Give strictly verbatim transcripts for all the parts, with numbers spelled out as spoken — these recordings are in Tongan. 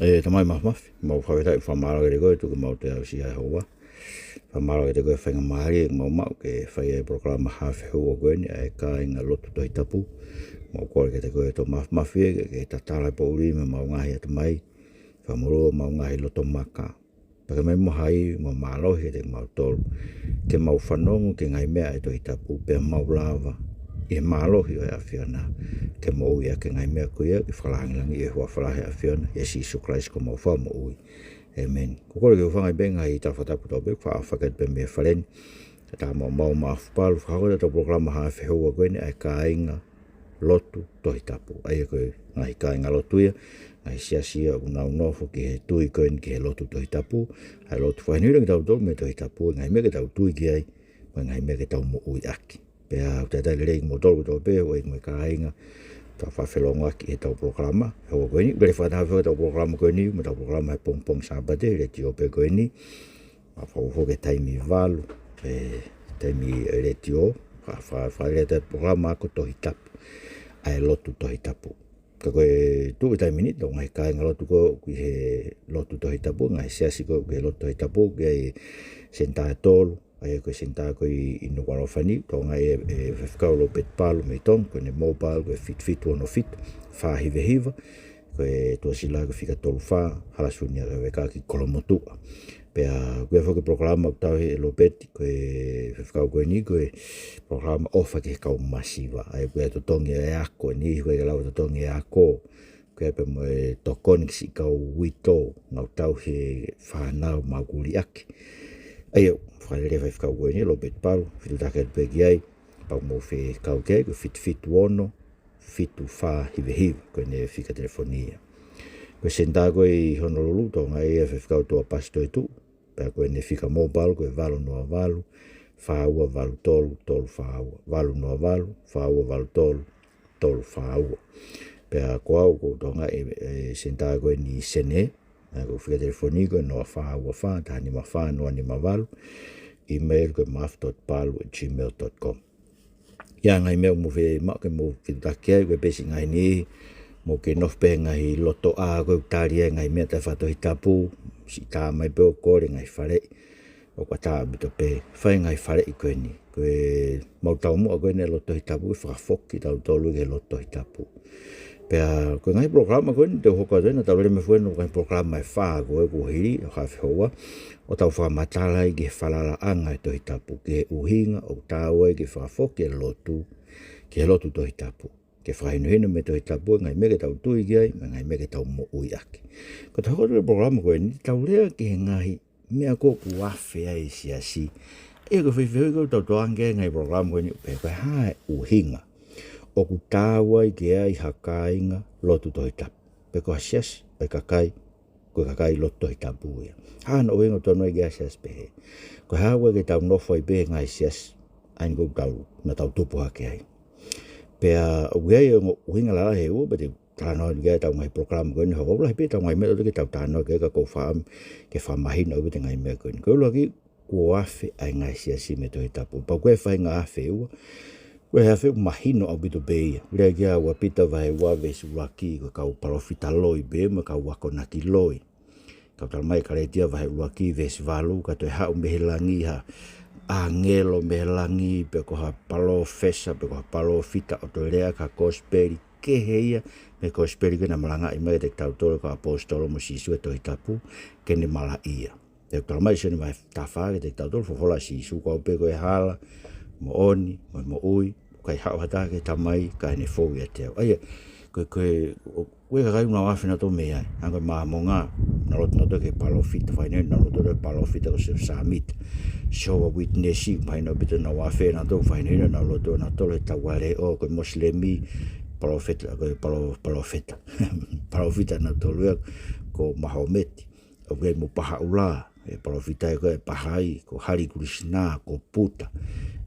ʻE Tamai Māfimafi, mau fakafetaʻi, fakamālō kiate koe, tuku mau te au si ai hoa. Fakamālō kiate koe, faingamālie ʻoku mau maʻu ke fai e polokalama haafe houa ko eni, ʻa e Kāinga Lotu Tohi Tapu. Mau kole kiate koe, Tamai Māfimafi, ke, ke tatala e poʻuli mei homau ngaahi ʻatamai, fakamolū homau ngaahi loto maka. Pea ke mai mo e hai mo e mālohi kiate kimautolu, ke mau fanongo ki he ngaahi meʻa ʻa e Tohi Tapu, pea mau lava ʻi he mālohi ʻo e ʻAfiona ke moʻui ʻaki e ngaahi meʻa ko ia, ke fakalāngilangiʻi e huafa lahi ʻo e ʻAfiona, ʻia Sīsū Kalaisi ko homau Fakamoʻui. ʻĒmeni. Ko e kole ke u hūfanga pē he ngaahi tala fakatapu kotoa pē, faʻa fakatapu pē mei he fale ni. Ka ta mau mau maʻa Fupalu, fakahoko ʻetau polokalama haafe houa ko eni, ʻa e Kāinga Lotu Tohi Tapu. ʻA ia ko e ngaahi kāinga lotu ia, ngaahi siasi ia ʻoku nau nofo ki he tui ko eni ki he lotu Tohi Tapu, ʻa e lotu fakahinohino kitautolu mei he Tohi Tapu, ngaahi meʻa ke tau tui ki ai, mo e ngaahi meʻa ke tau moʻui ʻaki. Pea ʻoku talitali lelei kimoutolu kotoa pē, ʻa e ngaahi kāinga, tau faʻa felongoaki ʻi heʻetau polokalama houa ko eni. Kole fakataha ʻetau polokalama ko eni mo ʻetau polokalama he pongipongi Sāpate, letiō pē ko eni. Mau fakahoko he taimi valu, e, taimi, e, letiō, fa, fa, fa, lea ʻetau polokalama ako Tohi Tapu, ʻa e lotu Tohi Tapu. Ka ko e tuʻu e taimi ni, tau ngaahi kāinga lotu ko ē ki he lotu Tohi Tapu, ngaahi siasi ko ē ki he lotu Tohi Tapu, ki he senitā ʻe tolu, ʻa ia ko e senitā ko ē ʻi, ʻi Nukuʻalofa ni, tau ngaahi e, e, faifekau Lopeti Palu mei Tonga, ko ʻene mobile, ko e fitu fitu ono fitu, fā hiva hiva, ko e tuʻasila ko e fika tolu fā, Hala Sunia Kaveka ki Kolomotuʻa. Pea ko e foki polokalama ʻoku tauhi ʻe Lopeti, ko e faifekau ko eni, ko e polokalama ʻOfa ki he Kau Masiva. ʻA ia ko e totongi e ako, ʻa e niʻihi ko ē ʻikai lava totongi e ako, ko e pē mo e tokoni ki siʻi kau uitou, nau tauhi e fānau maʻu kuliʻaki. ʻA ia, fakalele faifekau ko eni, Lopeti Palu, fetuʻutaki atu pē ki ai, kapau ʻoku mou fie kau ki ai, ko e fitu fitu ono, fitu fā hiva hiva, ko ʻene fika telefoni ia. Ko e senitā ko ē ʻi Honolulu, tau ngaahi e faifekau Tuʻapasi Toetuʻu, pea ko ʻene fika mobile, ko e valu noa valu, fā ua valu tolu, tolu fā ua, valu noa valu, fā ua valu tolu, tolu fā ua. Pea ko au ʻoku ou tau ngaahi e, e senitā ko eni ʻi Senē, ʻa ia ko e fika telefoni ko e noa fā ua fā, taha nima fā, noa nima valu, email ko e maf dot palu at gmail dot com. ʻA ia ngaahi meʻa ʻoku mou fie maʻu ke mou fetuʻutaki ai, ko e pē siʻi ngaahi niʻihi, mou kei nofo pē he ngaahi lotoʻā ko ē ʻoku tali ai e ngaahi meʻa taʻe fakatohitapu, siʻi tā mai pē ʻo kole ngaahi faleʻi, ʻoku ʻatā ʻaupito pē, fai ngaahi faleʻi ko eni. Ko e mau taumuʻa ko eni e lotu Tohi Tapu ke fakafoki kitautolu ki he lotu Tohi Tapu. Pea ko e ngaahi polokalama ko eni, te u hoko atu eni, tau lele mei fē ʻa e ngaahi polokalama ʻe fā ko ē kuo hili, ʻo haafe houa, ʻo tau fakamatala ai ki he falalaʻanga ʻo e Tohi Tapu, ki he ʻuhinga ʻoku taau ai ke fakafoki e lotu ki he lotu Tohi Tapu, ke fakahinohino mei he Tohi Tapu e ngaahi meʻa ke tau tui ki ai, mo e ngaahi meʻa ke tau moʻui ʻaki. Ko ʻetau hoko atu e polokalama ko eni, tau lea ki he ngaahi meʻa ko ē ʻoku afe ai e siasi. ʻA ia ko e faifeʻi ko ē ʻoku tau tokanga ki ai he ngaahi polokalama ko eni, pe ko e hā e ʻuhinga ʻoku taau ai ke ʻi ai ha kāinga lotu Tohi Tapu, pe ko ha siasi ʻo e kakai, ko e kakai lotu Tohi Tapu ia. Hā hono ʻuhinga ʻoku totonu ai ke ʻi ai ha siasi pehē? Ko e hā ʻoku ʻikai ke tau nofo ai pē he ngaahi siasi ʻa eni ʻoku tau, naʻa tau tupu hake ai? Pea ʻoku ʻi ai e ongo ʻuhinga lalahi ʻe ua, pea te u talanoa ki ai heʻetau ngaahi polokalama ko eni, hoko lahi pē ʻetau ngaahi meʻa ʻoku tau talanoa ki ai, ka ʻoku ou fakaʻamu ke fakamahino ʻaupito e ngaahi meʻa ko eni. Ko e ʻuluaki, kuo afe ʻa e ngaahi siasi mei he Tohi Tapu. Pea ko e faʻahinga afe ʻe ua, ko e afe ʻoku mahino ʻaupito pē ia. Lea ki ai ʻa Pita vahe ua veesi ʻuluaki, ko e kau palōfita loi pē, mo e kau akonaki loi. Ka ʻoku talamai ʻe Kalētia vahe ʻuluaki veesi valu, ka toe haʻu mei he langi ha ʻāngelo mei he langi, pe ko ha palōfesa, pe ko ha palōfita ʻo toe lea ki ha kosipeli kehe ia mei he kosipeli ko ē naʻa malangaʻi mai kiate kitautolu ko e kau ʻaposetolo mo Sīsū he Tohi Tapu, ke ne malaʻia. Pea ʻoku talamai ʻe Sione vahe taha fā kiate kitautolu, folofola ʻa Sīsū, ko au pē ko e hala, moʻoni, mo e moʻui, ʻoku ʻikai haʻu ha taha ki he Tamai kae ʻi heʻene fou ʻiate au. ʻA ia, ko e, ko e, ʻo, ko e kakai ʻoku nau afe nautolu mei ai, hangē ko e Māmonga, naʻa nau lotu nautolu ki he palōfita, fakahinohino nautolu ki he palōfita ko Siosefa Sāmita. Jehovah Witness, mahino ʻaupito ʻenau afe nautolu, fakahinohino ʻenau lotu nautolu he taua leʻo. Ko e Mosilemi, palōfita, ko e palō-, palōfita. Palōfita nautolu ia ko Mahometi. ʻOku ʻi ai mo Pahaʻula, e palōfita ia ko e Pahai, ko Hare Krishna, ko Puta.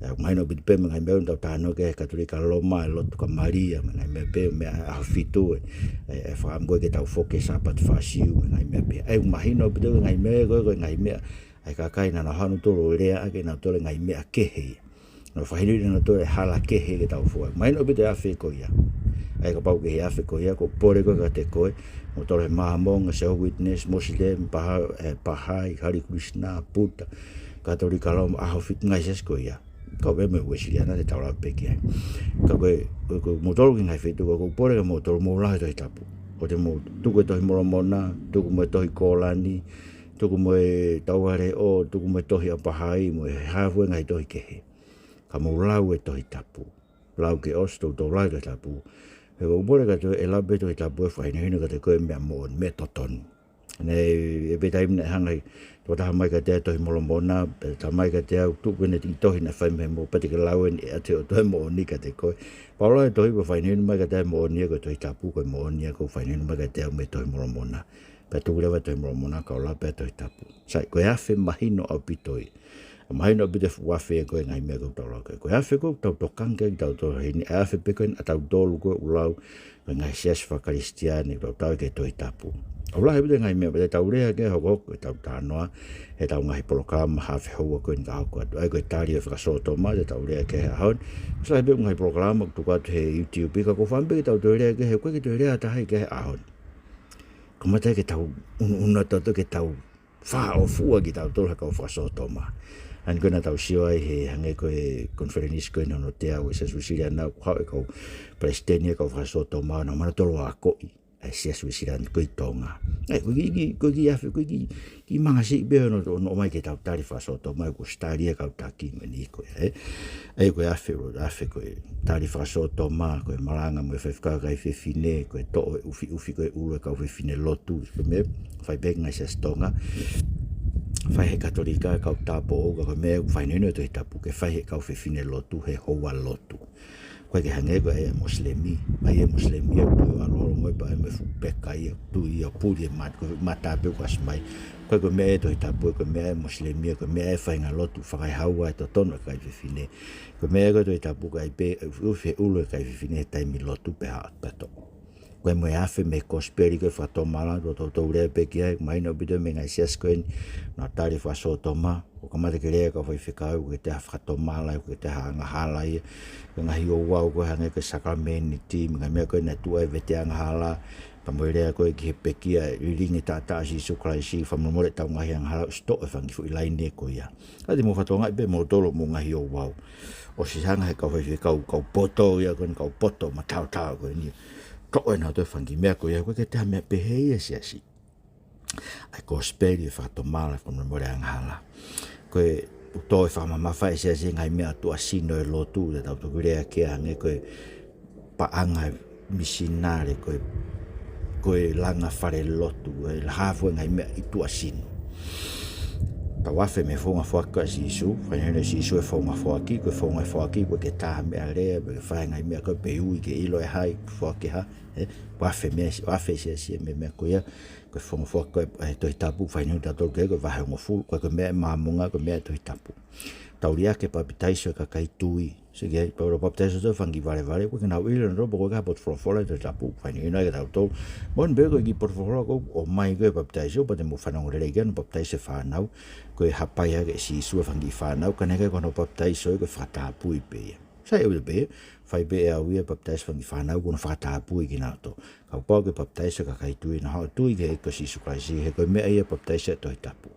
ʻE, mahino ʻaupito pē mei he ngaahi meʻa ʻoku tau talanoa ki ai he Katolika Loma, e lotu kia Malia, mo e ngaahi meʻa pē, meʻa ʻaho fitu, e, e, e fakaʻamu ko ē ke tau foki ki he Sāpate Faka-Siu, mo e ngaahi meʻa pē. ʻE, mahino ʻaupito e ngaahi meʻa ko ē, ko e ngaahi meʻa ʻa e kakai naʻa nau hanga nautolu ʻo lea ʻaki ʻe nautolu e ngaahi meʻa kehe ia. Naʻa nau fakahinohino ʻe nautolu e hala kehe ke tau fou ai. Mahino ʻaupito e afe ko ia. ʻA ia kapau ko e afe ko ia, ʻoku ou pole ko ē kiate koe, mo tolo he Māmonga, Jehovah Witness, Muslim, Baha-, eh, Baha'i, Hare Krishna, Buddha, Katolika, Loma, ʻAho Fitu, ngaahi siasi ko ia. Kau pē mo e Uēsiliana te tau lave pē ki ai. Ka ko e, ko e, ko e mou tolo ki he ngaahi feituʻu, ʻoku ou pole kia moutolu mou lau e Tohi Tapu. ʻOua te mou tuku e Tohi Molomona, tuku mo e Tohi Kōlani, tuku mo e Tauvaleʻo, tuku mo e Tohi ʻa Pahai, mo e hā fua e ngaahi tohi kehe. Ka mou lau e Tohi Tapu. Lau ke ʻosi, toutou lau e Tohi Tapu. He ʻoku ou pole kiate koe, ʻe lava pē Tohi Tapu ʻo fakahinohino kiate koe e meʻa moʻoni, meʻa totonu. Naʻe, ʻi he taimi naʻe hanga ʻe he tokotaha mai kiate au e Tohi Molomona, pea talamai kiate au, tuku eni e tohi naʻe fai mei he moʻoni, pea te ke lau eni, ʻe ʻoatu ʻe he ʻOtua e moʻoni kiate koe. Pea u lau e tohi, pea fakahinohino mai kiate au e moʻoni ia ko e Tohi Tapu, ko e moʻoni ia ʻoku fakahinohino mai kiate au mei he Tohi Molomona. Pea tuku leva e Tohi Molomona, ka u lau pē e Tohi Tapu. Sai, ko e afe mahino ʻaupito ia. Mahino ʻaupito e fuʻu afe ko e ngaahi meʻa ʻoku tau lau ki ai. Ko e afe ʻoku tau tokanga ki ai kitautolu heni, ʻa e afe pē ko ē ʻa tautolu ko ē ʻoku lau, ko e ngaahi siasi fakakalisitiane, ʻoku tau tali ki he Tohi Tapu. ʻOku lahi ʻaupito e ngaahi meʻa, pea te tau lea ki ai hokohoko ʻetau talanoa, heʻetau ngaahi polokalama haafe houa ko eni ka hoko atu. ʻA ia ko e tali ʻo e fakasōtoma, te tau lea ki ai he ʻaho ni. ʻOsi lahi pē e ngaahi polokalama ʻoku tuku atu he YouTube, ka ʻoku ou fakaʻamu pē ke tau toe lea ki ai, he ʻoku ʻikai ke toe lea ha taha ki ai he ʻaho ni. Kamata ke tau unuunu atu ke tau fāʻofua kitautolu he kau fakasōtoma. ʻA ia ko ē naʻa tau sio ai he hangē ko e konifelenisi ko eni hono teau ʻo e Siasi Uēsiliana, ʻoku haʻu e kau palesiteni e kau fakasōtoma, naʻa nau manatu ʻo akoʻi ʻa e Siasi Uēsiliana ko ē ʻi Tonga. ʻA ia, ko e kiʻi, ko e kiʻi afe, ko e kiʻi, kiʻi manga siʻi pē hono, hono ʻomai ke tau tali fakasōtoma, ʻoku ʻosi tali ʻe he kau taki mei he niʻihi ko ē, ē. ʻA ia ko e afe, afe ko e tali fakasōtoma, ko e malanga mo e faifekau kakai fefine, ko e toʻo e ʻufiʻufi ko ē ʻulu e kau fefine lotu, ko e meʻa, fai pē ki he ngaahi siasi Tonga, fai ʻe he Katolika, kau tāupoʻou, ka ko e meʻa ʻoku fakahinohino ʻe he Tohi Tapu ke fai ʻe he kau fefine lotu, he houa lotu. ʻOku ʻikai ke hangē ko e ʻai ʻe he Mosilemi, ʻai ʻe he Mosilemi ia ʻoku tui ʻalu holo mo e pa e me fuʻu peka ia, tui ia puli e mat-, ko e mata pē ʻoku ʻasi mai. ʻOku ʻikai ko e meʻa ia e Tohi Tapu, ko e meʻa ia e Mosilemi, ko e meʻa ia e faʻahinga lotu fakaehaua ʻe totonu e kakai fefine. Ko e meʻa ia ko e Tohi Tapu ʻoku ʻai pē, ʻufiʻufi he ʻulu e kakai fefine he taimi lotu pea haʻu pea toʻo. Ko e mo e afe mei he kosipeli ko e fakatomala, ʻoku toutou lea pē ki ai, mahino ʻaupito mei he ngaahi siasi ko eni, naʻa nau tali fakasōtoma, ʻo kamata ke lea e kau faifekau, ʻoku ʻikai ke toe ʻi ai ha fakatomala, ʻoku ʻikai ke toe ʻi ai ha angahala ia, ko e ngaahi ouau ko ē hangē ko e sākalamēniti, mo e ngaahi meʻa ko ē naʻe tuʻu ai e vete angahala, pea mo e lea ko ē ki he pekia, lilingi e taʻataʻa ʻo Sīsū Kalaisi, fakamolemole ʻetau ngaahi angahala, ʻosi toʻo e fanga kiʻi foʻi laine ko ia. Ka te mou fakatokangaʻi pē moutolu homou ngaahi ouau. ʻOsi hanga ʻe he kau faifekau, kau poto ia ko eni, kau poto mataotao ko eni, toʻo ʻe nautolu e fanga kiʻi meʻa ko ia, ʻoku ʻikai ke toe ʻi ai ha meʻa pehē ia he siasi. ʻA e kosipeli e fakatomala, fakamolemole angahala. Ko e ʻuto e fakamamafa e siasi he ngaahi meʻa tuʻasino e lotu, te tau toki lea ki ai hangē ko e paʻanga misinale, ko e, ko e langa fale lotu, ko e hā fua e ngaahi meʻa ʻi tuʻasino. Tau afe mei he founga foaki ʻa Sīsū, fakahinohino ʻe Sīsū e founga foaki, ko e founga foaki, ʻoku ʻikai ke toe ʻi ai ha meʻalea, pe ke fai e ngaahi meʻa ko ē pe ui ke ʻilo e hā ʻe foaki e hā, ē, ʻoku afe mei he, ʻoku afe e siasi mei he meʻa ko ia, ko e founga foaki ko ē ʻa e Tohi Tapu, fakahinohino ʻe tautolu ki ai, ko e vahe hongofulu, ko e, ko e meʻa ʻa e Māmonga, ko e meʻa ʻa e Tohi Tapu. Tau liʻaki e papitaiso e kakai tui, sio ki ai, pea ʻoku papitaiso ʻa e fanga kiʻi valevale, ʻoku ʻikai ke nau ʻilo ʻe nautolu pe ko e hā e potu folofola ʻo e Tohi Tapu, fakahinohino ai kiate kitautolu. Moʻoni pē ko e kiʻi potu folofola ʻoku ʻomai ko ē e papitaiso, pea te mou fanongo lelei ki ai, naʻe papitaiso e fānau, ko e hapai hake ʻe Sīsū e fanga kiʻi fānau, ka naʻe ʻikai ko hono papitaiso ia, ko e fakatapui pē ia. Sai ʻaupito pē, fai pē ʻe au ia e papitaiso e fanga kiʻi fānau, ko hono fakatapui kinautolu. Kapau ko e papitaiso e kakai tui, naʻa nau tui ki he ʻEiki ko Sīsū Kalaisi, he ko e meʻa ia e papitaiso ʻa e Tohi Tapu.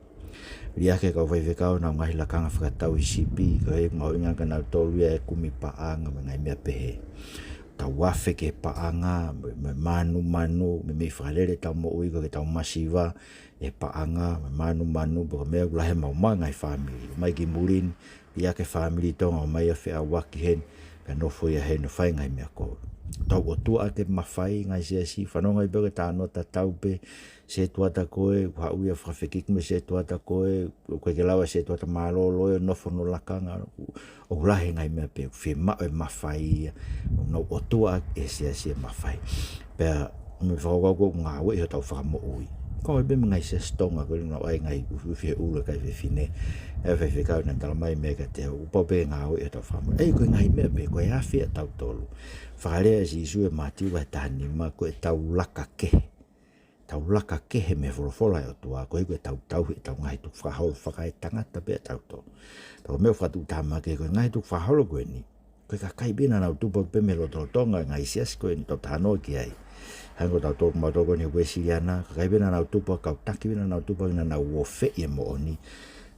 Liʻaki e kau faifekau honau ngaahi lakanga fakatauhisipi, ko e mahuʻinga kiate kinautolu ia e kumi paʻanga mo e ngaahi meʻa pehē. Tau afe ki he paʻanga, mo e, mo e mānumanu, mo e meʻi fakalele ʻetau moʻui ko ē ke tau masiva ʻi he paʻanga, mo e mānumanu, pea ko e meʻa ʻoku lahi ai e maumau ʻa e ngaahi fāmili. Mai ki muli ni, liʻaki e fāmili Tonga ʻo ʻomai ia ʻo feʻauaki heni, pea nofo ia heni ʻo fai e ngaahi meʻa ko ē. Tau ʻotua ʻaki e mafai, ngaahi siasi, fanongo ai pē ki he talanoa tatau pē, setuata ko ē, ʻoku haʻu ia ʻo fakafekiki mo e setuata ko ē, ʻoku ʻikai ke lava e setuata mālōlō ia ʻo nofo hono lakanga, ʻoku lahi e ngaahi meʻa pehē, ʻoku fiemaʻu e mafai ia, ʻoku nau ʻotua ʻaki ʻe he siasi e mafai. Pea mo e fakakaukau ko ē ʻoku ngāueʻi ʻi hotau fakamoʻui. Ko e pehē mo e ngaahi siasi Tonga ko ē ʻoku nau ʻai e ngaahi ʻufiʻufi he ʻulu e kakai fefine. ʻE faifekau naʻe talamai mai kiate au, ʻoku pau pē ke ngāueʻi ʻi hotau fakamoʻui. ʻA ia ko e ngaahi meʻa pehē, ko e afe ʻa tautolu. Fakalea ʻe Sīsū ʻi he Mātiu vahe taha nima, ko ʻetau laka kehe. Tau laka kehe mei he folofola ʻa e ʻOtua, koeʻuhi ko ʻetau tauhi ʻetau ngaahi tukufakaholo fakaetangata pē ʻa tautolu. Pea ko e meʻa ʻoku fakatuʻutāmaki ko e ngaahi tukufakaholo ko eni, Ko e kakai pē naʻa nau tupu pē mei he lotolotonga e ngaahi siasi ko eni ʻoku tau talanoa ki ai. Hangē ko tautolu, mautolu ko eni Uēsiliana, kakai pē naʻa nau tupu, kau taki pē naʻa nau tupu, naʻa nau ofeʻi e moʻoni.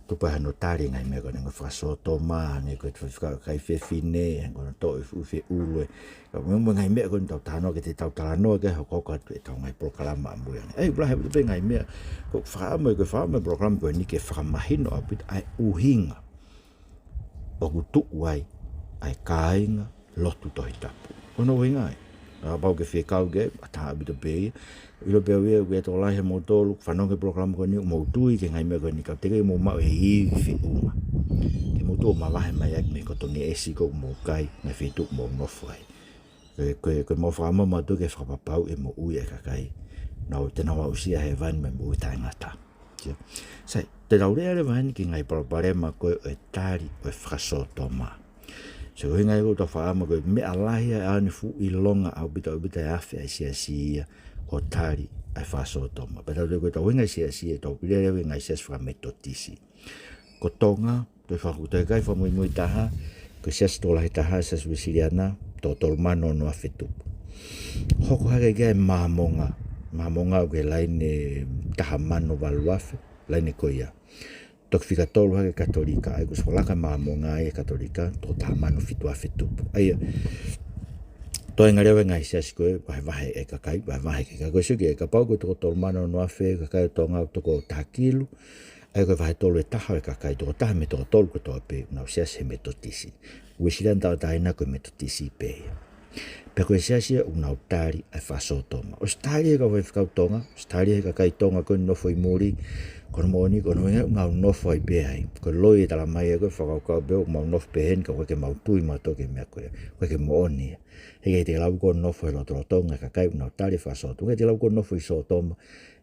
Tupu ai hono tali e ngaahi meʻa ko eni, ngaahi fakasōtoma, ngaahi ko e faifekau kakai fefine, ngaahi ko eni toʻo e fuʻu feʻulu ē. Ka mo e ngaahi meʻa ko eni ʻoku tau talanoa ki ai, te tau talanoa ki ai hokohoko atu ʻetau ngaahi polokalama ʻamui ange. ʻE, ʻoku lahi ʻaupito e ngaahi meʻa, ko e fakaʻamu, ko e fakaʻamu e polokalama ko eni ke fakamahino ʻaupito ʻa e ʻuhinga ʻoku tuʻu ai ʻa e kāinga lotu Tohi Tapu. Ko hono ʻuhinga ia. Kapau ʻoku ke fekau ki ai, ʻatā ʻaupito pē ia. ʻIlo pē au ia, ʻoku ʻi ai e tokolahi ʻia moutolu ʻoku fanongo ki he polokalama ko eni, ʻoku mou tui ki he ngaahi meʻa ko eni, ka teʻeki ai ke mou maʻu e ivi feʻunga ke mou tuʻu ʻo mavahe mai ai mei he kotongiʻesi ʻoku mou kai, ngaahi feituʻu ʻoku mou nofo ai. Ko e, ko e, ko e mau fakaʻamu mautolu ke fakapapauʻi e moʻui ʻa e kakai naʻa nau, te nau aʻusia hēvani mo e moʻui taʻengata. Sio. Sai, te tau lea leva heni ki he ngaahi palopalema ko ē ʻo e tali ʻo e fakasōtoma. Sio, ko e ʻuhinga ia ʻoku tau fakaʻamu, ko e meʻa lahi ia ʻa e ʻaho ni, fuʻu ʻilonga ʻaupito, ʻaupito e afe ʻa e siasi ia ʻo tali ʻa e fakasōtoma. Pea tau toe, ko ʻetau ʻuhinga siasi ia, tau pili leva e ngaahi siasi fakaMetotisi. Ko Tonga, toe fakaku, toe kai fakamuimui taha, ko e siasi tokolahi taha, Siasi Uēsiliana, toko tolu mano ono afe tupu. Hoko hake ki ai e Māmonga. Māmonga ʻoku ʻi he laine taha mano valu afe, laine ko ia. Toki fika tolu hake Katolika, ʻa ia kuo ʻosi fakalaka Māmonga ʻi he Katolika, toko taha mano fitu afe tupu. ʻA ia, toe ngale ʻa e ngaahi siasi ko ē, vahevahe e kakai, vahevahe e kakai. Ko e sio ki ai, kapau ko e toko tolu mano ono afe, kakai ʻo Tonga ʻoku toko taha kilu, ʻa ia ko e vahe tolu ʻe taha ʻo e kakai, toko taha mei he toko tolu kotoa pē, ʻoku nau siasi he Metotisi. Uēsiliana tauʻatāina ko e Metotisi pē ia. Pea ko e siasi ia ʻoku nau tali ʻa e fakasōtoma. ʻOsi tali ʻe he kau faifekau Tonga, ʻosi tali ʻe he kakai Tonga ko ē ʻoku nofo ʻi muli, ko hono moʻoni, ko hono ʻuhinga ʻoku nau nofo ai pē ai. Ko e loi e talamai ē, ko e fakakaukau pē ʻoku mau nofo pē heni, ka ʻoku ʻikai ke mau tui mautolu ki he meʻa ko ē. ʻOku ʻikai ke moʻoni ia. He ʻikai te ke lava koe ʻo nofo he lotolotonga e kakai ʻoku nau tali e fakasōtoma. ʻIkai te ke lava koe ʻo nofo ʻi Sōtoma,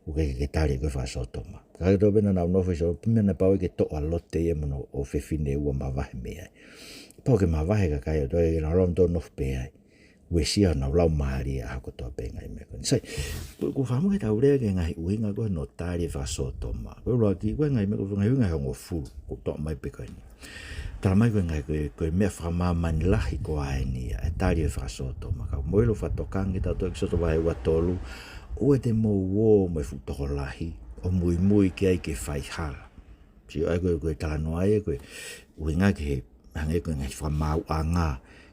ʻoku ʻikai ke tali koe e fakasōtoma. Kakai kotoa pē naʻa nau nofo ʻi Sōtoma, pea meʻa naʻe pau ai ke toʻo ʻa Lote ia mo hono ʻofefine ʻe ua ʻo mavahe mei ai. Pau ke mavahe e kakai ʻo toe ke nau lava ʻo nofo pē ai. Uesia honau laumālie ʻaho kotoa pē e ngaahi meʻa ko eni. Sai, ko, ko e fakaʻamu ke tau lea ki he ngaahi ʻuhinga ko ē hono tali e fakasōtoma. Ko e ʻuluaki, ko e ngaahi meʻa ko e ngaahi ʻuhinga ʻe hongofulu, ʻoku toʻo mai pē ko eni. Talamai ko e ngaahi, ko e, ko e meʻa fakamāmani lahi ko ā eni ia, e tali e fakasōtoma. Ka ʻoku mou ʻilo fakatokanga, tau toki ʻEkisoto vahe ua tolu, ʻoua te mou ō mo e fuʻu tokolahi ʻo muimui ki ai ke fai hala. Sio, ʻa ia ko e, ko e talanoa ia, ko e ʻuhinga ki he, hangē ko e ngaahi fakamaauʻanga.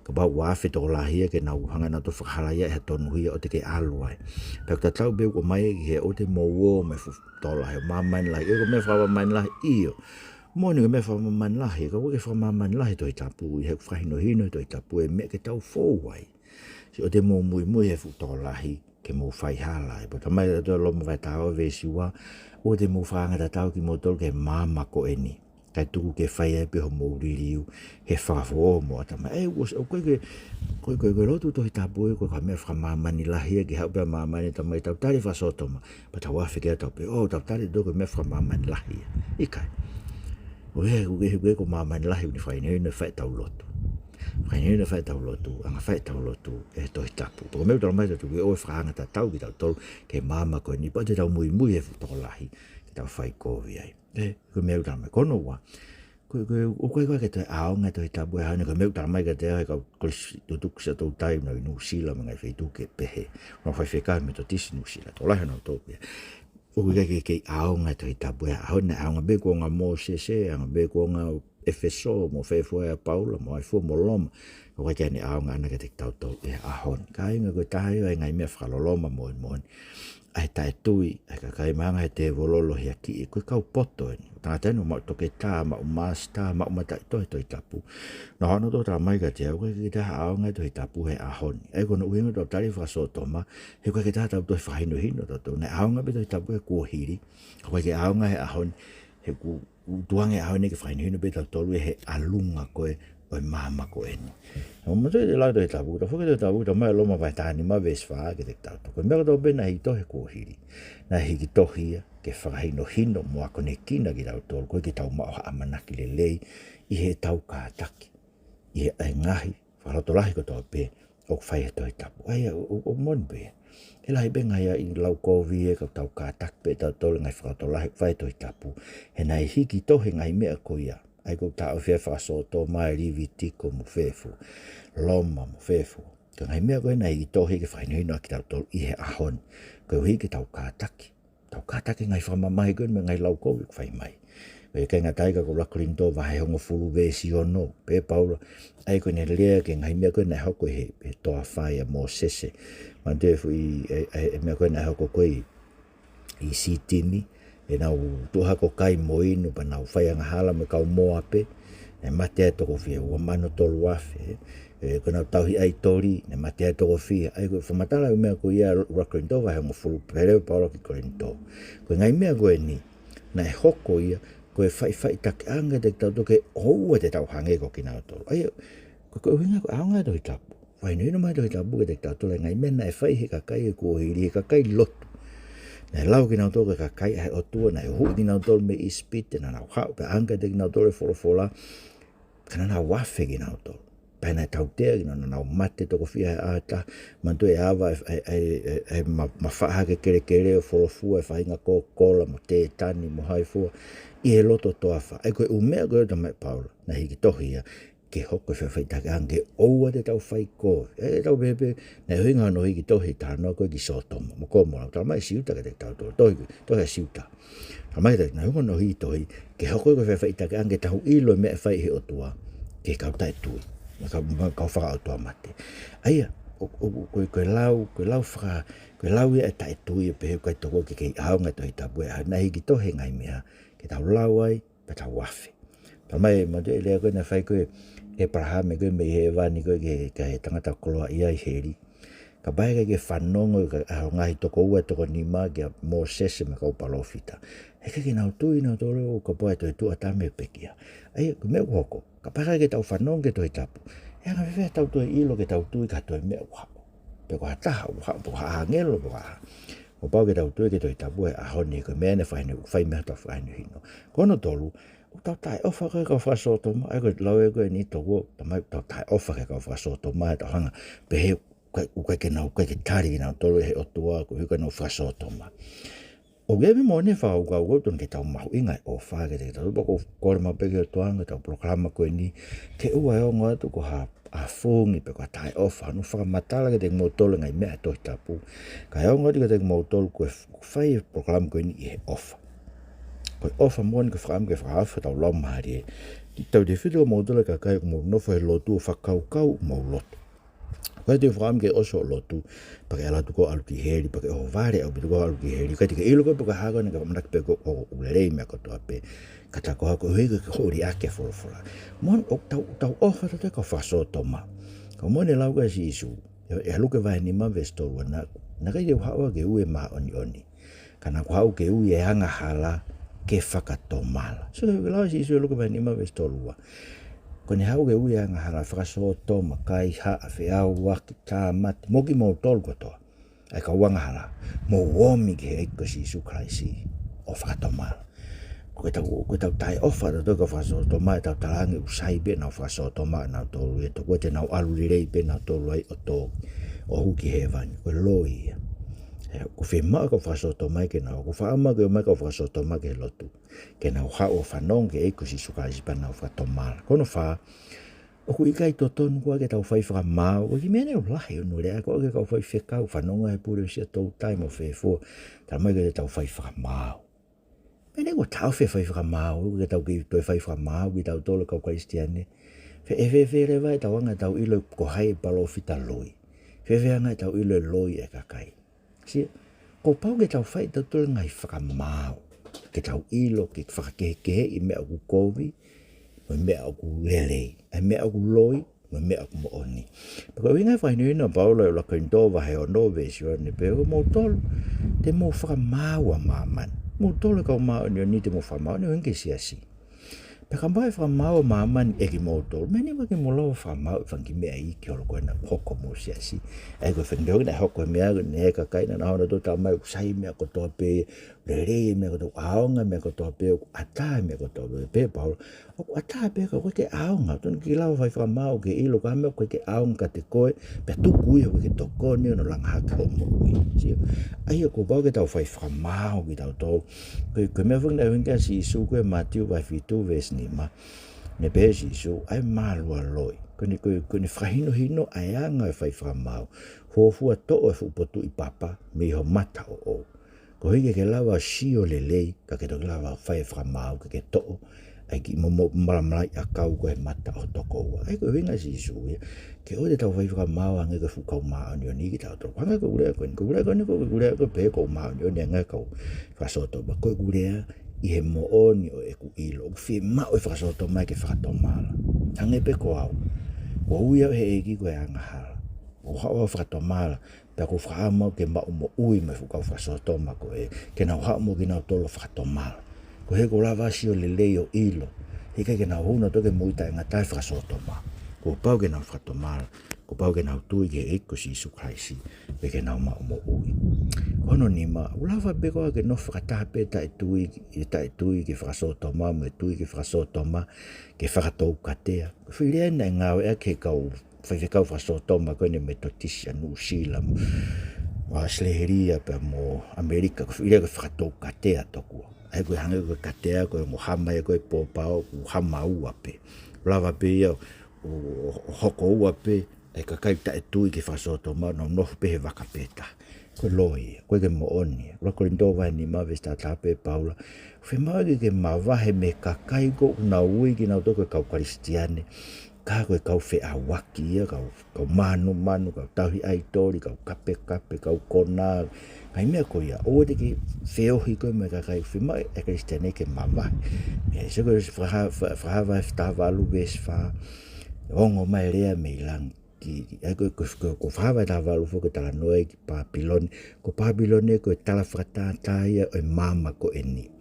Kapau ʻoku afe tokolahi ia ke nau hanga ʻo nau toe fakahalaia ʻe ha tonuhia ʻoua te ke ʻalu ai. Pea ʻoku tatau pē ʻoku ʻomai ki he ʻoua te mou ō mo e fuʻu tokolahi ʻo māmani lahi. ʻE, ko e meʻa fakamāmani lahi, ʻio. Moʻoni ko e meʻa fakamāmani lahi, ka ʻoku ʻikai ke fakamāmani lahi e Tohi Tapu, ʻi he fakahinohino e Tohi Tapu e meʻa ke tau fou ai. Sio, ʻoua te mou muimui he fuʻu tokolahi ke mou fai hala ai. Pea talamai ʻe he Tohi Loma vahe taha ua veesi ua, ʻoua te mou fakaanga tatau kimoutolu ki he maama ko eni, kae tuku ke fai ai pē homou liliu he fakafoʻou mo e ʻatamai. ʻE, ʻoku, ʻoku ʻikai ke, ko e, ko e, ko e lotu Tohi Tapu ē, ʻoku ʻikai ko ha meʻa fakamāmani lahi ia ke haʻu pē ʻa māmani, talamai tau tali e fakasōtoma, pea tau afe ki ai tau pehē, ʻō, tau tali ʻe tautolu ko e meʻa fakamāmani lahi ia. ʻIkai. ʻOku ʻikai, ʻoku ʻikai, ʻoku ʻikai ko e māmani lahi ʻoku ne fakahinohino e fai ʻetau lotu. Fakahinohino e fai ʻetau lotu, anga fai ʻetau lotu ʻe he Tohi Tapu. Pea ko e meʻa ʻoku talamai ʻe he Tohi Tapu, ʻoua ʻe fakaanga tatau kitautolu ki he maama ko eni, pea ʻoua te tau muimui he fuʻu tokolahi ke tau fai kovi ai. ʻE, ko e meʻa ʻoku talamai. Ko hono ua, ko e, ko e, ʻoku ʻikai ko ā ke toe ʻaonga e Tohi Tapu he ʻaho ni, ko e meʻa ʻoku talamai kiate au ʻe he kau kolisi tutuku Siaʻatoutai ʻoku nau ʻi Nuʻusila mo e ngaahi feituʻu kehe. Naʻa nau faifekau he Metotisi Nuʻusila, tokolahi ʻo nau tō pē. ʻOku ʻikai ke kei ʻaonga e Tohi Tapu he ʻaho ni, naʻe ʻaonga pē kuonga ʻo Mōsese, ʻaonga pē kuonga ʻo ʻEfesō, mo e fai fua ʻa Paula, mo e fai fua mo Loma. ʻOku ʻikai ke ne ʻaonga ʻana kiate kitautolu he ʻaho ni. Kāinga, ko e taha ia e ngaahi meʻa fakaloloma moʻoni moʻoni ʻa e taʻetui ʻa e kakai, maʻu ange ʻe he tēvolo e lohiakiʻi, ko e kau poto eni. Tangata eni ʻoku maʻu toketā, maʻu māsitā, maʻu mataʻitohi Tohi Tapu. Naʻa nau toe talamai kiate au, ʻoku ʻikai ke toe ʻaonga e Tohi Tapu he ʻaho ni. ʻA ia ko hono ʻuhinga ʻoku tau tali e fakasōtoma, he ʻoku ʻikai ke toe ʻi ai ha toe fakahinohino ʻatautolu. Naʻe ʻaonga pē e Tohi Tapu he kuohili, ʻoku ʻikai ke ʻaonga he ʻaho ni, he ʻoku, ʻoku tukuange e ʻaho ni ke fakahinohino pē kitautolu ia he ʻalunga ko ē ʻo e maama ko eni. Naʻa mau toe lau e Tohi Tapu, tau foki ki he Tohi Tapu, talamai ʻe Loma vahe taha nima veesi fā kiate kitautolu, ko e meʻa kotoa pē naʻe hiki tohi he kuohili, naʻe hiki tohi ia ke fakahinohino mo akonekina kitautolu, koeʻuhi ke tau maʻu ha ʻamanaki lelei ʻi heʻetau kātaki ʻi he ngaahi fakalotolahi kotoa pē ʻoku fai he Tohi Tapu. ʻA ia, ʻo, ʻo, ʻoku moʻoni pē. ʻE lahi pē ngaahi ʻaho ʻi he lau kovi ē ka tau kātaki pē tautolu he ngaahi fakalotolahi ʻoku fai he Tohi Tapu. He naʻe hiki tohi e ngaahi meʻa ko ia ʻA ia ʻoku taʻofi ʻa e fakasōtoma, ʻa e Levitiko mo fē fua, Loma mo fē fua. Ko e ngaahi meʻa ko ē naʻe hiki tohi ke fakahinohino ʻaki kitautolu ʻi he ʻaho ni. Koeʻuhi ke tau kātaki. Tau kātaki e ngaahi fakamamahi ko ē mei he ngaahi lau kovi ʻoku fai mai. Ko e kāinga, ʻikai ngata ai ka ko ʻUluaki Kolinitō vahe hongofulu veesi ono, pehē ʻe Paula, ʻa ia ko ʻene lea ki he ngaahi meʻa ko ē naʻe hoko ʻi he, he toafa ʻia Mōsese. Manatuʻi e foʻi, e, e, e meʻa ko ē naʻe hoko ko ē ʻi, ʻi Sitini, ʻenau tuʻu hake ʻo kai mo inu, pea nau fai angahala mo e kau Mōape, naʻe mate ai e toko fiha, ua mano tolu afe, ē, ko ʻenau tauhi ʻaitoli, naʻe mate ai e toko fiha. ʻA ia ko e fakamatala ʻo e meʻa ko ia ʻUluaki Kolinitō vahe hongofulu, pehē ʻe Paula ki Kolinitō. Ko e ngaahi meʻa ko eni, naʻe hoko ia, ko e faʻifaʻitakiʻanga kiate kitautolu ke ʻoua te tau hangē ko kinautolu. ʻA ia, ko e, ko e ʻuhinga ko e ʻaonga e Tohi Tapu. Fakahinohino mai e Tohi Tapu kiate kitautolu e ngaahi meʻa naʻe fai ʻe he kakai kuo hili, ʻe he kakai lotu. Naʻe lau kinautolu ko e kakai ʻa e ʻOtua, naʻe huhuʻi kinautolu mei ʻIsipite, naʻa nau haʻu pea ʻange kiate kinautolu e folofola, ka naʻa nau afe kinautolu. Pea naʻe tautea kinautolu, naʻa nau mate toko fiha he ʻaho ʻe taha, manatuʻi e ava e, e, e, e, e ma-, mafaʻa hake kelekele ʻo Folofua, e faʻahinga ko Kola mo Tētani mo hai fua, ʻi he loto toafa. ʻA ia ko e ʻū meʻa ko ē ʻoku talamai ʻe Paula, naʻe hiki tohi ia, ke hoko e faʻifaʻitakiʻanga ke ʻoua te tau fai kovi. ʻE, tau pehē pē, naʻe ʻuhinga hono hiki tohi e talanoa ko ē ki Sōtoma mo Komola. Talamai ʻe Siuta kiate kitautolu, tohi, tohi ʻa Siuta. Talamai kiate kitautolu, naʻe ʻuhinga hono hiki tohi, ke hoko e faʻifaʻitakiʻanga ke tau ʻilo e meʻa ʻe fai ʻe he ʻOtua ki he kau taʻetui, mo e kau, mo e kau fakaʻotuamate. ʻA ia, ʻo, ʻo, ko e, ko e lau, ko e lau faka-, ko e lau ia ʻa e taʻetui ʻo pehē ʻoku ʻikai tokua ke kei ʻaonga e Tohi Tapu he ʻaho ni, naʻe hiki tohi e ngaahi meʻa ke tau lau ai, pea tau afe. Talamai, manatuʻi e lea ko ē naʻe fai ko ē ʻe ʻĒpalahame ko ē mei hēvani ko ē ki he, ki he tangata koloaʻia ʻi heli. Kapau ʻe ʻikai ke fanongo e ka-, ʻa e ngaahi toko ua, toko nima kia Mōsese mo e kau palōfita, ʻe ʻikai ke nau tui nautolu kapau ʻe toe tuʻu ha taha mei he pekia. ʻA ia, ko e meʻa ʻoku hoko, kapau ʻe ʻikai ke tau fanongo ki he Tohi Tapu, ʻe anga fēfē haʻatau toe ʻilo ke tau tui ki ha toe meʻa ʻoku haʻu? Pe ko ha taha ʻoku haʻu, pe ko ha ʻāngelo, pe ko ha hā. Kuo pau ke tau tui ki he Tohi Tapu he ʻaho ni, ko e meʻa naʻe fakahinohino, ʻoku fai mei ai ʻetau fakahinohino. Ko hono tolu, ʻoku tau taʻeʻofa ki he kau fakasōtoma, ʻa ia ko e lau ē ko eni toko, talamai ʻoku tau taʻeʻofa ki he kau fakasōtoma, ʻetau hanga ʻo pehē ʻoku ʻikai, ʻoku ʻikai ke nau, ʻikai ke tali kinautolu ʻe he ʻOtua, koeʻuhi ko ʻenau fakasōtoma. ʻOku ʻi ai e meʻa moʻoni e fakakaukau ʻoku totonu ke tau mahuʻingaʻi e ʻofa kiate kitautolu, pea ʻoku ou kole maʻu pē ki he ʻOtua ʻi heʻetau polokalama ko eni, ke ʻoua ʻe ongo atu ko ha ʻafungi pe ko ha taʻeʻofa hono fakamatala kiate kimoutolu e ngaahi meʻa ʻa e Tohi Tapu. Kae ongo atu kiate kimoutolu ko e f-, fai e polokalama ko eni ʻi he ʻofa. Ko e ʻofa moʻoni ko e fakaʻamu ke fakaʻofa hotau laumālie. Tautautefito kimoutolu e kakai ʻoku mou nofo he lotu ʻo fakakaukau ʻoku mou lotu. ʻOku ʻikai te u fakaʻamu ke ʻosi hoʻo lotu pea ke ʻalu atu koe ʻo ʻalu ki heli, pea ke ʻohovale ʻaupito koe ʻo ʻalu ki heli. ʻIkai te ke ʻilo koe pe ko e hā koe naʻe ʻamanaki pē koe ʻoku lelei e meʻa kotoa pē. Ka tā ko e hā koeʻuhi ko hoʻo liʻaki e folofola. Moʻoni ʻoku tau, tau ʻofa tautolu ki he kau fakasōtoma. Ka moʻoni e lau ko ē ʻa Sīsū ʻi he Luke vahe nima veesi tolu ua, naʻa, naʻe ʻikai te u haʻu au ke ui e māʻoniʻoni, ka naʻa ku haʻu ke ui e angahala ke fakatomala. So, ko e lau ʻa Sīsū ʻi he Luke vahe nima veesi tolu ua, ko ʻene haʻu ke ui e angahala, fakasōtoma, kaihaʻa, feʻauaki, tāmate, mo kimoutolu kotoa ʻa e kau angahala, mou omi ki he ʻEiki ko Sīsū Kalaisi ʻo fakatomala. Ko ʻetau, ko ʻetau taʻeʻofa tautolu ki he kau fakasōtoma, ʻetau talaange ʻoku sai pē ʻenau fakasōtoma ʻanautolu ia, tokua te nau ʻalu lelei pē nautolu ai ʻo tō, ʻo hū ki hēvani. Ko e loi ia. ʻE, ʻoku fiemaʻu e kau fakasōtoma ke nau, ʻoku fiemaʻu ke ō mai e kau fakasōtoma ki he lotu, ke nau haʻu ʻo fanongo ki he ʻEiki ko Sīsū Kalaisi pea nau fakatomala. Ko hono fā, ʻoku ʻikai totonu koā ke tau fai fakamaau. ʻOku ʻi ai e kiʻi meʻa ʻoku lahi hono lea, ko e kau faifekau, fanongo he pule ʻo Siaʻatoutai mo fē fua, talamai ke tau fai fakamaau. Meʻa eni ʻoku taʻofi e fai fakamaau, ke tau kei toe fai fakamaau kitautolu kau Kalisitiane. Fē, ʻe fēfē leva ʻetau anga ʻetau ʻilo ko hai e palōfita loi? Fēfē anga ʻetau ʻilo e loi e kakai? Sio, kuo pau ke tau fai tautolu e ngaahi fakamaau, ke tau ʻilo, ke fakakehekeheʻi e meʻa ʻoku kovi mo e meʻa ʻoku lelei, ʻa e meʻa ʻoku loi mo e meʻa ʻoku moʻoni. Pea ko e ʻuhinga e fakahinohino ʻa Paula ʻi he ʻUluaki Kolinitō vahe ono veesi ono, pehē, ko moutolu te mou fakamaau ʻa māmani. Moutolu e kau māʻoniʻoni te mou fakamaau, ʻene ʻuhinga ki he siasi. Pea kapau ʻe fakamaau ʻa māmani ʻe kimoutolu, meʻa ni ʻoku ʻikai ke mou lava fakamaau e fanga kiʻi meʻa iiki holo ko ena ʻoku hoko mo e siasi. ʻA ia ko e fendoki naʻe hoko e meʻa ko eni, e kakai naʻa nau hanga ʻo talaange ʻoku sai e meʻa kotoa pē, lelei e meʻa kotoa, ʻaonga e meʻa kotoa pē, ʻoku ʻatā e meʻa kotoa pē. Pehē ʻe Paula, ʻoku ʻatā pē ka ʻoku ʻikai ke ʻaonga, tonu ke lava fai fakamaau ke ʻilo ko e hā e meʻa ʻoku ʻikai ke ʻaonga kiate koe, pea tuku ia ʻoku ʻikai ke tokoni hono langa hake hoʻo moʻui. Sio? ʻA ia kuo pau ke tau fai fakamaau kitautolu. Ko e, ko e meʻa foki naʻe ʻuhinga ki ai ʻa Sīsū ko ē ʻi he Mātiu vahe fitu veesi nima. Ne pehē ʻe Sīsū, ʻa e mālualoi. Ko ʻene, ko, ko ʻene fakahinohino ʻa e anga e fai fakamaau. Fuofua toʻo e fuʻu potuʻi papa mei ho mata ʻoʻou. Koeʻuhi ke ke lava ʻo sio lelei, ka ke toki lava ʻo fai e fakamaau ke ke toʻo ʻa e kiʻi momo malamalaʻi ʻakau ko ē he mata ʻo ho tokoua. ʻA ia ko e ʻuhinga ʻa Sīsū ia, ke ʻoua te tau fai fakamaau hangē ko e fuʻu kau māʻoniʻoni kitautolu. Hangē ko ʻeku lea ko eni, ko ʻeku lea ko eni, ko ʻeku lea ko ē pehē ʻoku ou māʻoniʻoni hangē ko e kau fakasōtoma. Ko ʻeku lea ʻi he moʻoni ʻo ʻeku ʻilo. ʻOku fiemaʻu e fakasōtoma ke fakatomala. Hangē pē ko au. Kuo u ui au ʻe he ʻEiki ko e angahala. ʻO haʻu ʻo fakatomala. Pea ʻoku ou fakaʻamu ke maʻu moʻui mo e fuʻu kau fakasōtoma ko ē, ke nau haʻu mo kinautolu ʻo fakatomala. Koeʻuhi ʻoku lava ʻo sio lelei ʻo ʻilo. He ʻikai ke nau hū nautolu ki he moʻui taʻengata he fakasōtoma. Kuo pau ke nau fakatomala. Kuo pau ke nau tui ki he ʻEiki ko Sīsū Kalaisi. Pea ke nau maʻu moʻui. Ko hono nima, ʻoku lava pē koā ke nofo fakataha pē taʻetui, ʻi he taʻetui ki he fakasōtoma, mo e tui ki he fakasōtoma, ke fakatoukatea. Ko e foʻi lea naʻe ngāueʻaki ʻe he kau faifekau fakasōtoma ko eni Metotisi ʻa Nuʻusila mo, mo ʻAositelēlia pea mo ʻAmelika, ko e foʻi lea ko e fakatoukatea tokua. ʻA ia ko e hangē ko e katea ko e ongo hama ia ko e pōpao, ʻoku hama ua pē. Lava pē ia ʻo, ʻo, ʻo hoko ua pē, ʻa e kakai taʻetui ki he fakasōtoma, nau nofo pē he vaka pē taha. Ko e loi ia, ʻoku ʻikai ke moʻoni ia. ʻUluaki Kolinitō vahe nima veesi taha taha pehē ʻe Paula, fiemaʻu ke ke mavahe mei he kakai ko ē ʻoku nau ui kinautolu ko e kau Kalisitiane, ka ko e kau feʻauaki ia, kau, kau mānumanu, kau tauhi ʻaitoli, kau kapekape, kau konā, ngaahi meʻa ko ia, ʻoua te ke feohi koe mo e kakai, fiemaʻu ʻe he Kalisitiane ke mavahe. ʻE, sio ko e Fakahā-, Fa-, Fakahā vahe taha valu veesi fā, ongo mai e lea mei langi. Ki, ki, ʻa ia ko, ko, ko, ko Fakahā vahe taha valu foki ʻoku talanoa ai ki Pāpilone, ko Pāpilone ko e tala fakatātā ia ʻo e maama ko eni.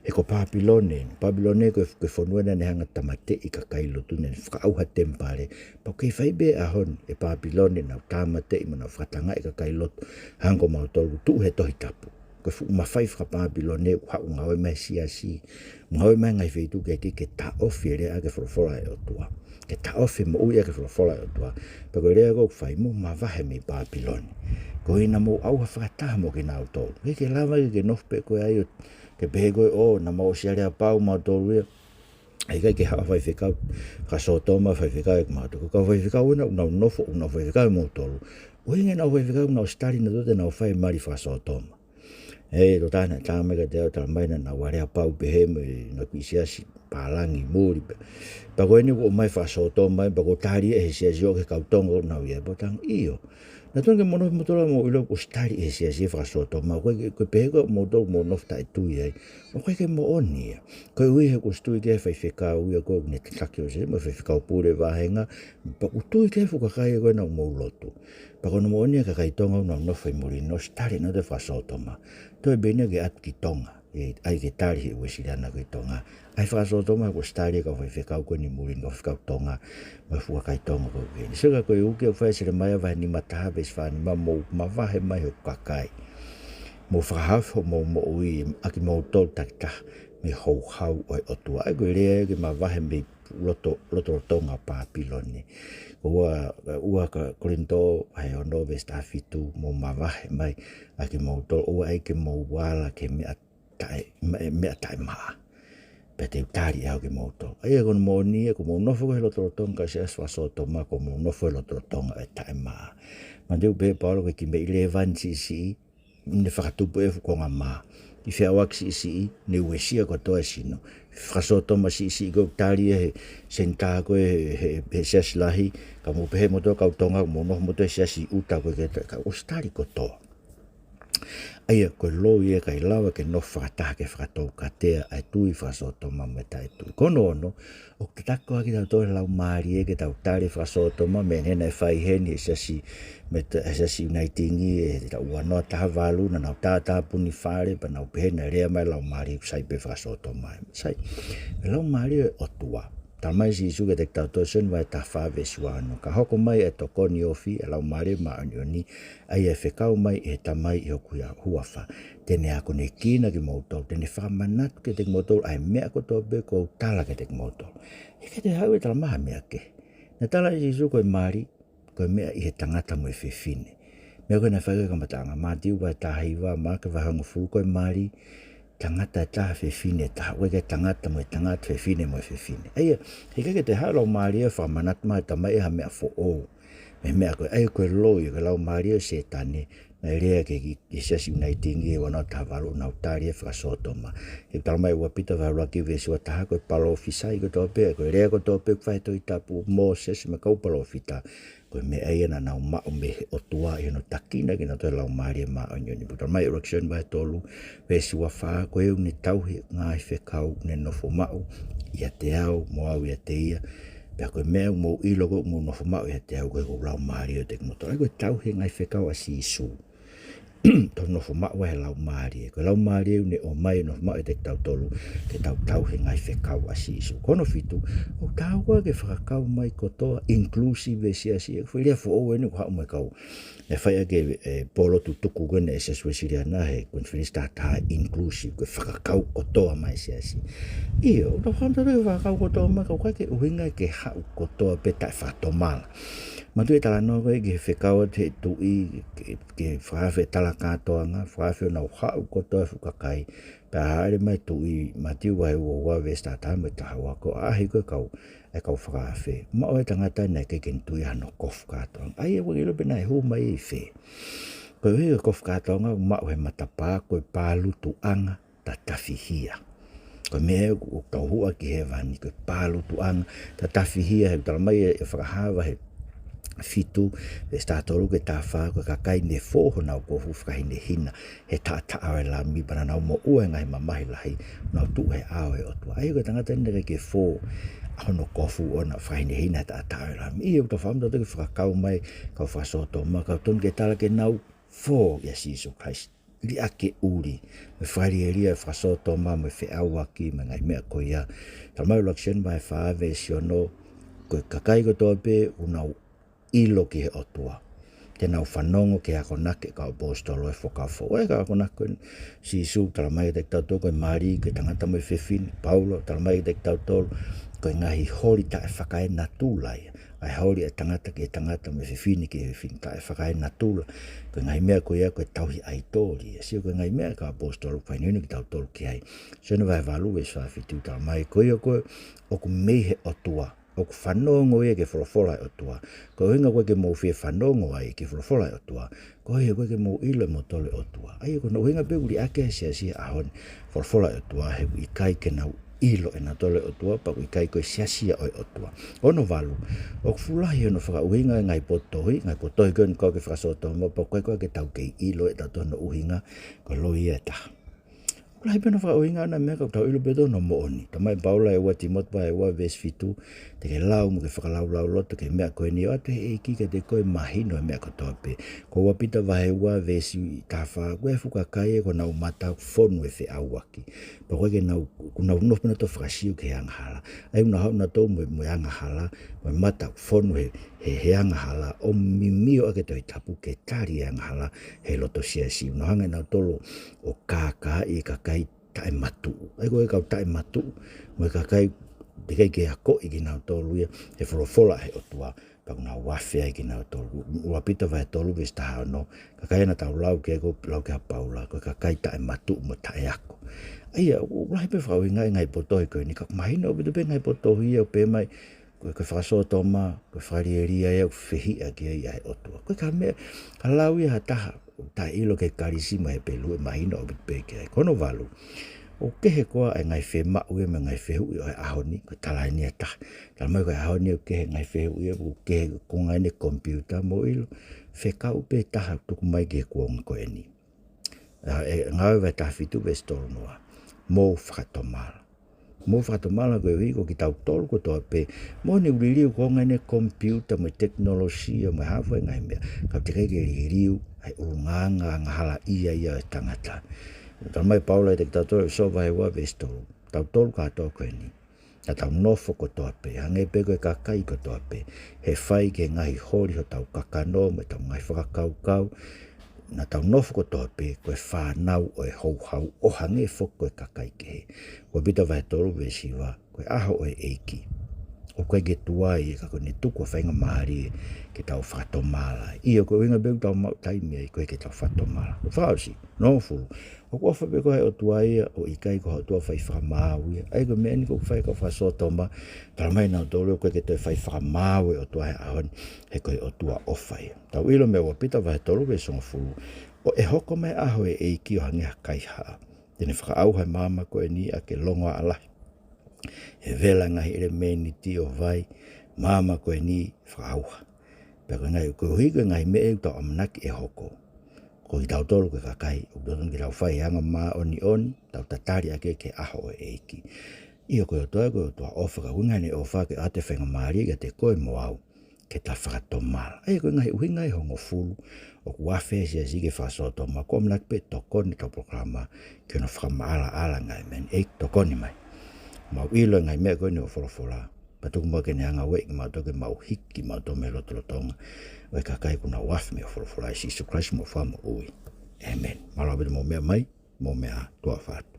He ko Pāpilone, Pāpilone ko e, ko e fonua naʻa ne hanga ʻo tāmateʻi kakai lotu, naʻa ne fakaʻauha temipale. Pea ʻoku kei fai pē ʻaho ni ʻe Pāpilone ʻenau tāmateʻi mo ʻenau fakatangaʻi kakai lotu, hangē ko kimautolu, tuʻu he Tohi Tapu. Ko e fuʻu mafai fakapāpilone ʻoku haʻu ʻo ngāue mai he siasi, ngāue mai he ngaahi feituʻu kehekehe ke taʻofi e lea ʻaki e folofola ʻa e ʻOtua. Ke taʻofi e moʻui ʻaki e folofola ʻa e ʻOtua. Pea ko e lea ko ē ʻoku fai, mou mavahe mei Pāpilone. Koeʻuhi naʻa mou ʻauha fakataha mo kinautolu. ʻIkai ke lava ke ke nofo pē koe ai ʻo ke pehē koe, ʻō, naʻa mau ʻosi aleapau mautolu ia. ʻIkai ke haʻu ha faifekau fakasōtoma ʻo faifekau ʻiate kimautolu. Ko e kau faifekau ena ʻoku nau nofo, ʻoku nau faifekau ʻiate kimoutolu, ʻuhinga ʻenau faifekau ʻoku nau study nautolu te nau fai e mali fakasōtoma. ʻE, tokotaha naʻe tā mai kiate au, talamai naʻa nau aleapau pehē mo ʻenau kiʻi siasi pālangi muli pē. Pea ko eni ʻoku ʻomai fakasōtoma, pea ʻoku tali ia ʻe he siasi ʻo e kau Tonga ʻoku nau ʻi ai, pea u talaange, ʻio. Naʻa totonu ke mou nofo moutolu ʻo mou ʻilo kuo ʻosi tali ʻe he siasi e fakasōtoma, ko e, ko e pehē ko ē ʻoku moutolu mou nofo taʻetui ai. ʻOku ʻikai ke moʻoni ia. Koeʻuhi he kuo ʻosi tui ki ai e faifekau ia ko ē naʻe tataki ʻo se, mo e faifekau pule vāhenga, pea ʻoku tui ki ai e fuʻu kakai ko ē naʻa mou lotu. Pea ko hono moʻoni ia e kakai Tonga ʻoku nau nofo ʻi muli ni ʻosi tali ʻenautolu e fakasōtoma. Toe pē eni ke ʻatu ki Tonga. ʻE, ʻai ke tali ʻe he Uēsiliana ko ē ʻi Tonga ʻa e fakasōtoma kuo ʻosi tali ʻe he kau faifekau ko eni muli ni, kau faifekau Tonga, mo e fuʻu kakai Tonga ko ē. Sio ka ko e uki ʻoku fai ʻe Selemaia vahe nima taha veesi fā nima, mou mavahe mai hoku kakai. Mou fakahaofi hoʻomou moʻui ʻaki moutolu takitaha mei he houhau ʻo e ʻOtua. ʻA ia ko e lea ia ke mavahe mei loto, lotolotonga ʻo Pāpilone. Ko ua, ua ka Kolinitō vahe ono veesi taha fitu, mou mavahe mai ʻaki moutolu, ʻoua ʻai ke mou ala ki he meʻa taʻe, me-, meʻa taʻemaʻa. Pea te u tali ʻe au kimoutolu. ʻA ia ko hono moʻoni ia, kuo mou nofo he lotolotonga ʻo e siasi fakasōtoma, kuo mou nofo he lotolotonga ʻo e taʻemaʻa. Manatuʻi pē ʻe Paula ko e kiʻi meʻi lēvani siʻisiʻi, ne fakatupu e fuʻu konga mā. Kiʻi feʻauaki siʻisiʻi, ne uesia kotoa e sino. Fakasōtoma siʻisiʻi ko ē ʻoku tali ia ʻe he senitā ko ē he, he, he siasi lahi, ka mou pehē moutolu kau Tonga, mou nofo moutolu he siasi ʻuta ko ē ke ta-, ka ʻosi tali kotoa. ʻA ia, ko e loi ia ʻikai lava ke nofo fakataha ke fakatoukatea ʻa e tui fakasōtoma mo e taʻetui. Ko hono ono, ʻoku tataki koā kitautolu ʻe he Laumālie ke tau tali e fakasōtoma, meʻa naʻe fai heni ʻe he siasi, mei he siasi Uniting ʻi he taʻu ua noa taha valu, naʻa nau tātāpuni fale, pea nau pehē naʻe lea mai e Laumālie ʻoku sai pē fakasōtoma. Sai, e Laumālie ʻo e ʻOtua. Talamai ʻe Sīsū kiate kitautolu, Sione vahe taha fā veesi ua ono: Ka hoko mai ʻa e tokoni ofi, ʻa e Laumālie Māʻoniʻoni, ʻa ia ʻe fekau mai ʻe he Tamai ʻi hoku hia-, huafa, te ne akonekina kimoutolu, te ne fakamanatu kiate kimoutolu ʻa e meʻa kotoa pē kuo u tala kiate kimoutolu. ʻIkai te u haʻu ʻo talamai ha meʻa kehe. Naʻe tala ʻe Sīsū ko e mali, ko e meʻa ʻi he tangata mo e fefine. Meʻa ko ē naʻe fai ko ē he kamataʻanga, Mātiu vahe taha hiva, Maʻake vahe hongofulu, ko e mali, tangata ʻe taha, fefine ʻe taha, ʻoku ʻikai ke tangata mo e tangata, fefine mo e fefine. ʻA ia, heʻikai ke toe haʻu e Laumālie ʻo fakamanatu mai ʻe he Tamai ha meʻa foʻou. Mei he meʻa ko ē, ʻa ia ko e loi, ko e laumālie ʻo Sētane, naʻe lea ki he, ki he siasi Uniting ʻi he ua noa taha valu, nau tali e fakasōtoma. He talamai ʻe ua Pita vahe ʻuluaki veesi ua taha, ko e palōfisai kotoa pē, ko e lea kotoa pē ʻoku fai he Tohi Tapu, Mōsese mo e kau palōfita, ko e meʻa ia naʻa nau maʻu mei he ʻOtua ʻi hono tākina kinautolu ʻe he Laumālie Māʻoniʻoni. Pea talamai ʻe ʻuluaki Sione vahe tolu, veesi ua fā, ko ia ʻoku ne tauhi e ngaahi fekau ʻoku ne nofo maʻu ʻiate au, mo au ʻiate ia. Pea ko e meʻa ʻoku mou ʻilo ko ē ʻoku mou nofo maʻu ʻiate au, ko e, ko e Laumālie ʻoku ʻiate kimoutolu. ʻA ia ko e tauhi e ngaahi fekau ʻa Sīsū. Tau nofo maʻu ai he Laumālie. Ko e Laumālie ʻoku ne ʻomai ʻo nofo maʻu ʻiate kitautolu, ke tau tauhi e ngaahi fekau ʻa Sīsū. Ko hono fitu, ʻoku taau koā ke fakakau mai kotoa, inclusive, e siasi, ʻa ia ko e foʻi lea foʻou eni ʻoku haʻu mei he kau. ʻE fai ʻaki e, e, pōlotu tuku ko eni ʻa e Siasi Uēsiliana he konifelenisi taha taha, inclusive, ko e fakakau kotoa mai e siasi. ʻIo, ʻoku tau fakaʻamu tautolu ke fakakau kotoa mai, ka ʻoku ʻikai ke ʻuhinga ke haʻu kotoa pē taʻefakatomala. Manatuʻi e talanoa ko ē ki he fekau atu ʻe he tuʻi, ke, ke fakaafe e tala kātoanga, fakaafe ʻo nau haʻu kotoa e fuʻu kakai, pea hāʻele mai e tuʻi, Mātiu vahe ua ua veesi taha taha mo e taha ua, ko e ʻaʻahi ko ē e kau, e kau fakaafe. Maʻu e tangata naʻe ʻikai ke ne tui hano kofu kātoanga. ʻA ia ʻoku ʻikai ke ʻilo pe naʻe hū mai ʻi fē. Koeʻuhi ko e kofu kātoanga ʻoku maʻu he matapā, ko e pālutuʻanga tatafihia. Ko e meʻa ʻoku, ʻoku tau hū ai ki hēvani, ko e pālutuʻanga tatafihia, he talamai ʻe, ʻe Fakahā vahe fitu, veesi taha tolu ki he taha fā, ko e kakai ne fō honau kofu fakahinehina he taʻataʻa ʻo e Lami, pea naʻa nau moʻua he ngaahi mamahi lahi, nau tuʻu he ʻao ʻo e ʻOtua. ʻA ia ko e tangata naʻe ʻikai ke fō hono kofu ʻo na fakahinehina he taʻataʻa ʻo e Lami. ʻIo, ʻoku tau fakaʻamu tautolu ke fakakau mai e kau fakasōtoma, ka ʻoku totonu ke tala ke nau fō ʻia Sīsū Kalaisi. Liʻaki e ʻuli, mo e fakalielia e fakasōtoma, mo e feʻauaki, mo e ngaahi meʻa ko ia. Talamai ʻe ʻuluaki Sione vahe fā veesi ono, ko e kakai kotoa pē ʻoku nau ʻilo ki he ʻOtua, te nau fanongo ki he akonaki ʻa e kau ʻaposetolo ʻi he Fuakava Foʻou. ʻA ia ko e akonaki ko ē ʻa Sīsū, talamai kiate kitautolu ko e mali, ko e tangata mo e fefine. Paula, talamai kiate kitautolu ko e ngaahi holi taʻefakaenatula ia. ʻA e holi ʻa e tangata ki he tangata mo e fefine ki he fefine, taʻefakaenatula. Ko e ngaahi meʻa ko ia ko e tauhi ʻaitoli ia. Sio ko e ngaahi meʻa ʻa e kau ʻaposetolo ʻoku fakahinohino kitautolu ki ai. Sione vahe valu veesi fā fitu, talamai ko ia ko ē ʻoku mei he ʻOtua, ʻoku fanongo ia ki he folofola ʻa e ʻOtua. Ko e ʻuhinga ko ē ʻoku ʻikai ke mou fie fanongo ai ki he folofola ʻa e ʻOtua, ko ia ʻoku ʻikai ke mou ʻilo ʻe moutolu e ʻOtua. ʻA ia ko hono ʻuhinga pē ʻoku liʻaki ai e siasi he ʻaho ni, folofola ʻa e ʻOtua, he ʻoku ʻikai ke nau ʻilo ʻe nautolu e ʻOtua, pea ʻoku ʻikai ko e siasi ia ʻo e ʻOtua. Hono valu, ʻoku fuʻu lahi hono fakaʻuhinga e ngaahi potu tohi, ngaahi potu tohi ko eni ʻoku kau ki he fakasōtoma, pea ʻoku ʻikai ko ē ke tau kei ʻilo ʻe tautolu hono ʻuhinga, ko e loi ia ʻe taha. ʻOku lahi pē hono fakaʻuhinga ʻo e meʻa ka ʻoku tau ʻilo pē tautolu hono moʻoni. Talamai ʻe Paula ʻi he ua Tīmote vahe ua veesi fitu, te ke lau mo ke fakalaulauloto ki he meʻa ko eni, ʻoatu ʻe he ʻEiki kiate koe e mahino ʻo e meʻa kotoa pē. Ko ua Pita vahe ua veesi taha fā, ko e fuʻu kakai ē ko honau mata ʻoku fonu he feʻauaki. Pea ʻoku ʻikai ke nau, ʻoku nau nofo pē nautolu ʻo fakasio ki he angahala. ʻA ia ʻoku nau haʻu nautolu mo, mo e angahala, mo e mata ʻoku fonu he, he, he angahala, ʻo mimioʻaki e Tohi Tapu ke tali e angahala he loto siasi. ʻOku nau hanga ʻe nautolu ʻo kākaaʻi e kakai taʻematuʻu. ʻA ia ko e kau taʻematuʻu, mo e kakai teʻeki ai ke akoʻi kinautolu ia he folofola ʻa e ʻOtua, pea ʻoku nau afe ai kinautolu. Ua Pita vahe tolu veesi taha ono, kakai naʻa tau lau ki ai, ʻoku lau ki ai ʻa Paula, ko e kakai taʻematuʻu mo taʻeako. ʻA ia, ʻoku lahi pē fakaʻuhinga e ngaahi potu tohi ko eni, ka ʻoku mahino ʻaupito pē e ngaahi potu tohi ia ʻoku pehē mai, ko e, ko e fakasōtoma, ko e fakalielia ia ʻoku fehiʻa ki ai ʻa e ʻOtua. Ko e ka meʻa, ka lau ia ʻe ha taha ʻoku taʻeʻilo ki he Kalisi mo e Hepelū, ʻe mahino ʻaupito pē ki ai. Ko hono valu, ʻoku kehe koā e ngaahi fiemaʻu ia mo e ngaahi fehuʻi ʻo e ʻaho ni, ko e tala eni ʻe taha. Talamai ko e ʻaho ni ʻoku kehe e ngaahi fehuʻi ia, ʻoku kehe, ko e ngaahi ʻeni komipiuta, mou ʻilo, fekau pē taha tuku mai ki he kuonga ko eni. ʻA, ʻe Ngāue vahe taha fitu veesi tolu noa. Mou fakatomala. Mou fakatomala koeʻuhi ko kitautolu kotoa pē, moʻoni ʻoku liliu ko e ngaahi ʻeni komipiuta mo e tekinolosia mo e hā fua e ngaahi meʻa, ka ʻoku teʻeki ai ke liliu ʻa e ʻulungaanga angahalaʻia ia ʻo e tangata. Talamai ʻe Paula kiate kitautolu ʻi ʻEfesō vahe ua veesi tolu, tautolu kātoa ko eni, naʻa tau nofo kotoa pē, hangē pē ko e kakai kotoa pē, he fai ki he ngaahi holi hotau kakano mo ʻetau ngaahi fakakaukau, naʻa tau nofo kotoa pē ko e fānau ʻo e houhau, ʻo hangē foki ko e kakai kehe. Ua Pita vahe tolu veesi hiva, ko e ʻaho ʻo e ʻEiki, ʻOku ʻikai ke tuai ia ka ko ʻene tuku ʻa e faingamālie ke tau fakatomala. ʻIo, ko e ʻuhinga pē ʻoku tau maʻu taimi ai ko ē ke tau fakatomala. Fakaʻosi, hongofulu. ʻOku ʻofa pē koe he ʻOtua ia, ʻo ʻikai ko ha ʻotua fai fakamaau ia. ʻA ia ko e meʻa eni ʻoku fai ʻe he kau fakasōtoma, talamai ʻe nautolu ʻoku ʻikai ke toe fai fakamaau e ʻOtua he ʻaho ni, he ko e ʻOtua ʻofa ia. Tau ʻilo mei he Ua Pita vahe tolu veesi hongofulu: ʻO ʻe hoko mai e ʻaho ʻo e ʻEiki ʻo hangē ha kaihaʻa. Te ne fakaʻauha e maama ko eni ʻaki e longoaʻa lahi, ʻe vela e ngaahi ʻelemēniti ʻo vai, maama ko eni fakaʻauha. Pea ko e ngaahi, koeʻuhi ko e ngaahi meʻa ʻoku tau ʻamanaki ʻe hoko, ko kitautolu ko e kakai ʻoku totonu ke tau fai e anga māʻoniʻoni, tau tatali ʻaki ki he ʻaho ʻo e ʻEiki. ʻIo, ko e ʻOtua, ko e ʻOtua ʻofa, ka ʻoku ʻuhinga ʻene ʻofa ke ʻoatu e faingamālie kiate koe mo au ke ta fakatomala. ʻA ia ko e ngaahi ʻuhinga ia ʻe hongofulu ʻoku afe ai e siasi ki he fakasōtoma. Ko e ʻamanaki pē ʻe tokoni ʻetau polokalama ki hono fakamaʻalaʻala e ngaahi meʻa ni. ʻEiki, tokoni mai. Mau ʻilo e ngaahi meʻa ko eni ʻo e folofola, pea tuku muʻa ke ne hanga ʻo ueʻi kimautolu ke mau hiki kimautolu mei he lotolotonga ʻo e kakai kuo nau afe mei hoʻo folofola. ʻI Sīsū Kalaisi homau Fakamoʻui. ʻĒmeni. Mālō ʻaupito hoʻomou meʻa mai, mou meʻa ā, tuʻa ʻofa atu.